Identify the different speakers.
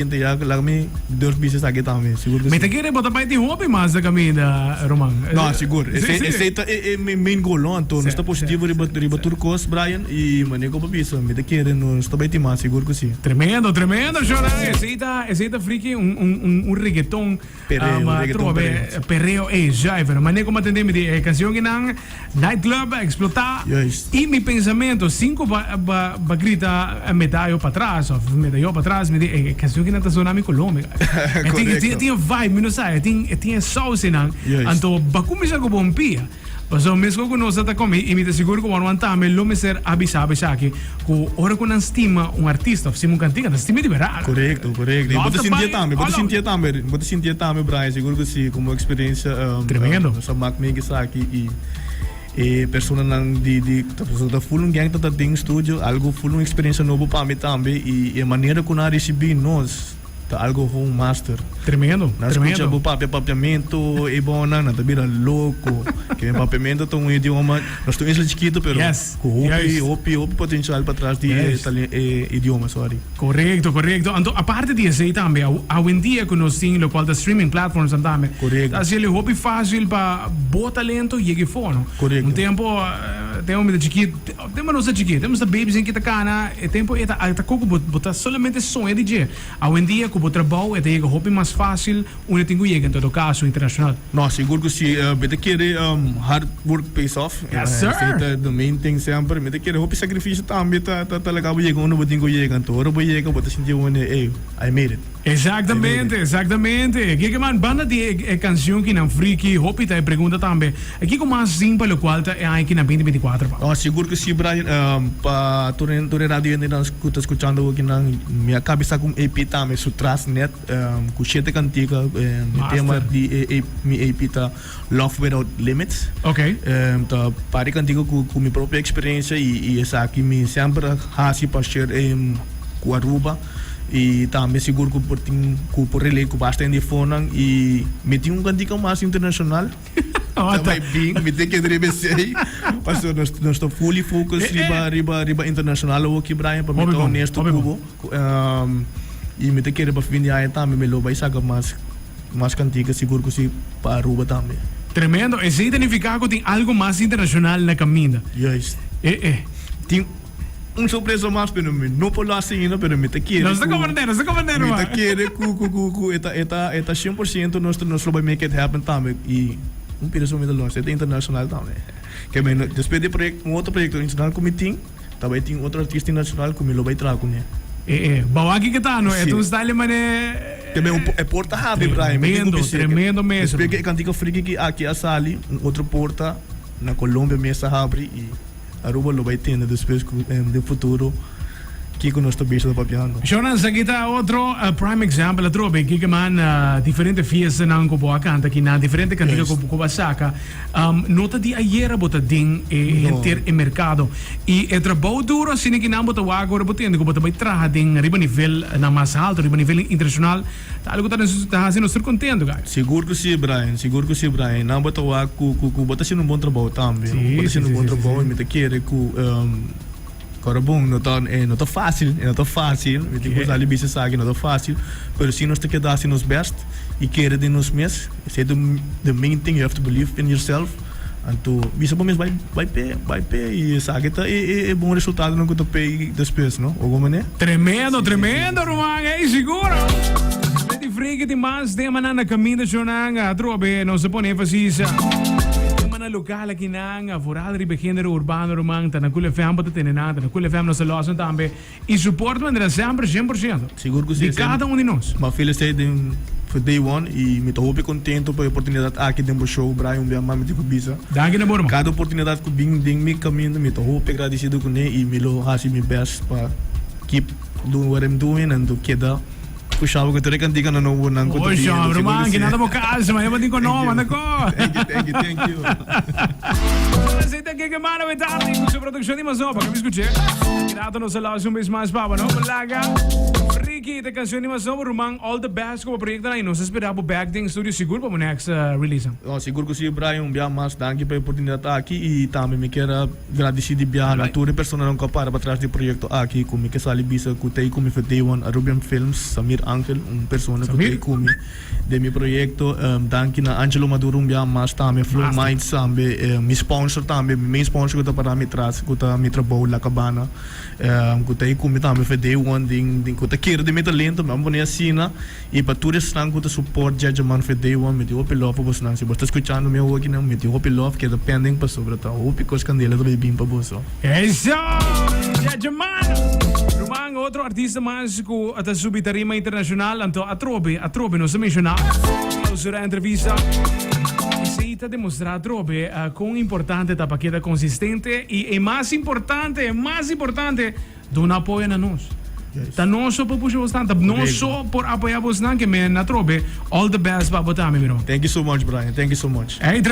Speaker 1: Gente ya laga mi durf bisa esaki tambe, sigur ku
Speaker 2: Mi
Speaker 1: si.
Speaker 2: ta kere bo ta bai tin hopi mas na kaminda, Roman.
Speaker 1: No, sigur.
Speaker 2: Si,
Speaker 1: Esei,
Speaker 2: si.
Speaker 1: esei ta e, e mi main goal, no? Anto nos
Speaker 2: Si,
Speaker 1: ta
Speaker 2: si,
Speaker 1: positivo riba,
Speaker 2: si,
Speaker 1: riba
Speaker 2: si.
Speaker 1: tur kos, Brian, i manera ku bo bisa, mi ta kere nos ta bai tin mas, sigur ku si.
Speaker 2: Tremendo, tremendo, Shona. Esei ta, esei ta friki un, un, un, un reggaeton.
Speaker 1: Perreo,
Speaker 2: Um,
Speaker 1: reggaeton
Speaker 2: trobe,
Speaker 1: perreo.
Speaker 2: perreo, eh, zuiver. Manera ku mi a tende mi di e kanshon kinan, Nightclub, explotá.
Speaker 1: Juist.
Speaker 2: I mi pensamento, sin ku ba, ba, ba grita medayo patras of medayo patras, mi di e kanshon kinan ta sona mi Colombia. E tin, e tin, e
Speaker 1: Correcto.
Speaker 2: tin e vibe, mi no sa, e tin, e tin e saus einan.
Speaker 1: Juist.
Speaker 2: Anto ba kuminsá ku bon pia. Pasobra meskos ku nos a ta kome, i mi ta sigur ku Juan tambe lo mester a bisa bo esaki, ku ora ku nan stima un artista of stima un kantika, nan stima di berdad.
Speaker 1: Korekto, korekto. I bo
Speaker 2: Lòf
Speaker 1: ta
Speaker 2: ta
Speaker 1: sintié
Speaker 2: bai
Speaker 1: tambe, bo ta
Speaker 2: all out.
Speaker 1: sintié tambe, bo ta sintié tambe, Brian, sigur ku si, komo eksperensia,
Speaker 2: Tremendo.
Speaker 1: nos a mak mege esaki i e personanan di, di, ta pasobra ta ful un gang ta ta den studio, algu ful un eksperensia nobo pa mi tambe i e manera ku nan a risibí nos, Ta algo home master.
Speaker 2: Tremendo,
Speaker 1: Nan scucha
Speaker 2: tremendo.
Speaker 1: bo papia papiamento e bonan, nan ta bira loco. Ke papiamento ta un idioma, nos ta un isla chikito pero
Speaker 2: Yes,
Speaker 1: cu hopi,
Speaker 2: juist.
Speaker 1: hopi, hopi potencial patras di e
Speaker 2: Juist.
Speaker 1: tale e idioma, sorry.
Speaker 2: Correcto, correcto. Anto aparte di esey tambe, aw awendia cu nos tin locual ta streaming platforms nan tambe,
Speaker 1: Correcto.
Speaker 2: ta haciel hopi facil pa bo talento yega efo, no?
Speaker 1: Correcto.
Speaker 2: Un tempo, tempo mi ta chikito, Tempo nos ta chikito, tempo nos ta babies en kita cana, e tempo e ta ta cu bo bo ta solamente soña di dje. Awendia cu bo trabou e ta yega hopi mas facil unda tin cu yega en todo caso internacional.
Speaker 1: No, sigur cu si. Mi ta kere hard work pays off.
Speaker 2: Yes sir!
Speaker 1: Esey ta the main thing semper. Mi ta kere hopi sacrificio tambe ta ta laga bo yega unda bo tin cu yega. Anto ora bo yega bo ta sinti bo manera ey, I made it.
Speaker 2: Exactamente, exactamente. Kiko man, banda di e cancion ki nan friki, hopi ta e pregunta tambe, kiko mas tin pa locual ta e aña ki na 2024 pa?
Speaker 1: No, sigur cu si Brian, pa tur e tur e radio hendenan cu ta scuchando awo kinan, mi a cabe saca un EP tambe su tras net cu shete cantica, e tema di e mi EP ta Love Without Limits.
Speaker 2: Ok.
Speaker 1: Ta par di cantica cu cu mi propio experiencia y esaki mi semper a haci pa share cu Aruba. Y tambe sigur cu por tin cu por relate cu basta hende fonan y mi tin un cantica mas internacional ta bay bin mi tin keda riba esey pasobra nos nos ta fully focus riba riba riba internacional awoki Brian pa mi ta honesto cu bo y mi ta kere pa fin di aña tambe mi lo bay saca mas mas cantica sigur cu si pa Aruba tambe.
Speaker 2: Tremendo, esey ta nifica cu tin algo mas internacional na caminda.
Speaker 1: Juist.
Speaker 2: Eh eh.
Speaker 1: Tin. Un sorpresa mas pero mi no por lo haci ainda pero mi ta kere
Speaker 2: Nos ta
Speaker 1: cu
Speaker 2: comprende, nos ta comprende
Speaker 1: mi ta
Speaker 2: ruman.
Speaker 1: kere cu cu cu cu e ta e ta e ta cien por ciento nos ta nos lo bay make it happen tambe y un pida so mi ta los e ta internacional tambe ke mi despues di e proyecto un otro proyecto internacional cu mi tin ta bay tin otro artista internacional cu mi lo bay traha cune.
Speaker 2: E e bou aki ke ta no e
Speaker 1: Si.
Speaker 2: ta un style mane
Speaker 1: Ke mi un e porta habri Brian mi tin cu
Speaker 2: Tremendo,
Speaker 1: bis'e
Speaker 2: tremendo mes
Speaker 1: despues
Speaker 2: ruman.
Speaker 1: ke e cantica friki ki aki a sali un otro porta na Colombia mes a habri y. Aruba lo bay tende despues cu den futuro kico nos ta bisa ta papiando.
Speaker 2: Shonan esaki ta otro prime example atrobe kiko man diferente fiestanan cu bo a canta aki nan diferente cantica cu bo a saca no ta di ayera bo ta den e henter e mercado y e trabou duro asina ki nan bo ta wak ora bo tende cu bo ta bay traha den riba nivel nan mas alto riba nivel internacional Ta algo ta ta hasi nos tur contento guys.
Speaker 1: Sigur cu si Brian, sigur cu si Brian. Nan bo ta wak cu cu cu bo ta haciendo un bon trabou tambe.
Speaker 2: Sí,
Speaker 1: Bo ta
Speaker 2: sí,
Speaker 1: haciendo
Speaker 2: sí,
Speaker 1: un bon
Speaker 2: sí, sí,
Speaker 1: trabou y
Speaker 2: sí.
Speaker 1: mi ta kere cu ora bon no ta e no ta facil, e no ta facil. Mi tin cu sali bisa esaki, no ta facil. Pero si nos ta keda haci nos best y kere den nos mes, esey ta the main thing, you have to believe in yourself. Anto bisa bo mes bai bai p'e, bai p'e y esaki ta e e e bon resultadonan cu ta p'e despues, no? Ogo manera?
Speaker 2: Tremendo, tremendo ruman, ey siguro. Despues di Friki tin mas temanan na caminda shownan atrobe nos ta pone enfasis temanan local akinan vooral riba e genero urbano ruman ta na Cool FM bo ta tene nan ta na Cool FM nos ta los nan tambe Y support manera semper 100%.
Speaker 1: Sigur cu si.
Speaker 2: Di cada un di nos.
Speaker 1: M'a felicita den for day one y mi ta hopi contento pa e oportunidad aki den bo show Brian un bia mas mi tin cu bisa.
Speaker 2: Danki na bo hermano.
Speaker 1: Cada oportunidad cu bin den mi caminda mi ta hopi agradecido cune y mi lo haci mi best pa keep doing what I'm doing and to keda pusha bo cu tur e canticanan nobonan cu ta
Speaker 2: Oy
Speaker 1: bini.
Speaker 2: shon ruman ki nada bo calsa man e bo tin cu no manda co.
Speaker 1: Thank you thank you thank you.
Speaker 2: Así ta Keke Mano e tardi cu su produccion di Mazoba. Kami scuché. Grato nos a luister un bes mas papa no. Laga. Shake It, e cancion di mas nobo, ruman, all the best cu bo proyectonan y nos ta spera bo back den studio sigur pa bo next release.
Speaker 1: No, sigur cu si, Brian, un bia mas danki pa e oportunidad aki y tambe mi kier a gradici di biaha na tur e personanan cu a para patras di e proyecto aki cu mi ke sali bisa cu t'ey cu mi for day one Arubian Films, Samir Angel, un persona cu t'ey cu mi den mi proyecto. Danki na Angelo Maduro un bia mas tambe, Flow Minds tambe, mi sponsor tambe, mi main sponsor cu ta para mi tras cu ta mi trabou La Cabana. Ku ta e ku mi tambe fe day one den den ku ta kere den mi talento mi a pone asina y pa tur esnan ku ta support Jajaman fe day one mi tin hopi love pa bosnan si bos ta skuchando mi awoki nan mi tin hopi love keda pending pasobra ta hopi kos kandela ta bay bin pa boso.
Speaker 2: Eso! Jajaman! Ruman otro artista mas ku ta subi tarima internashonal anto atrobe atrobe nos ta menshoná clausura entrevista esei ta demostrá atrobe Kon importante ta pa keda konsistente i e mas importante, e mas importante, duna apoyo na nos. Ta nos so por pusha bosnan, ta nos so por apoya bosnan ke men atrobe. All the best pa bo tambe, mi ruman.
Speaker 1: Thank you so much, Brian. Thank you so much.
Speaker 2: Ey, tremendo.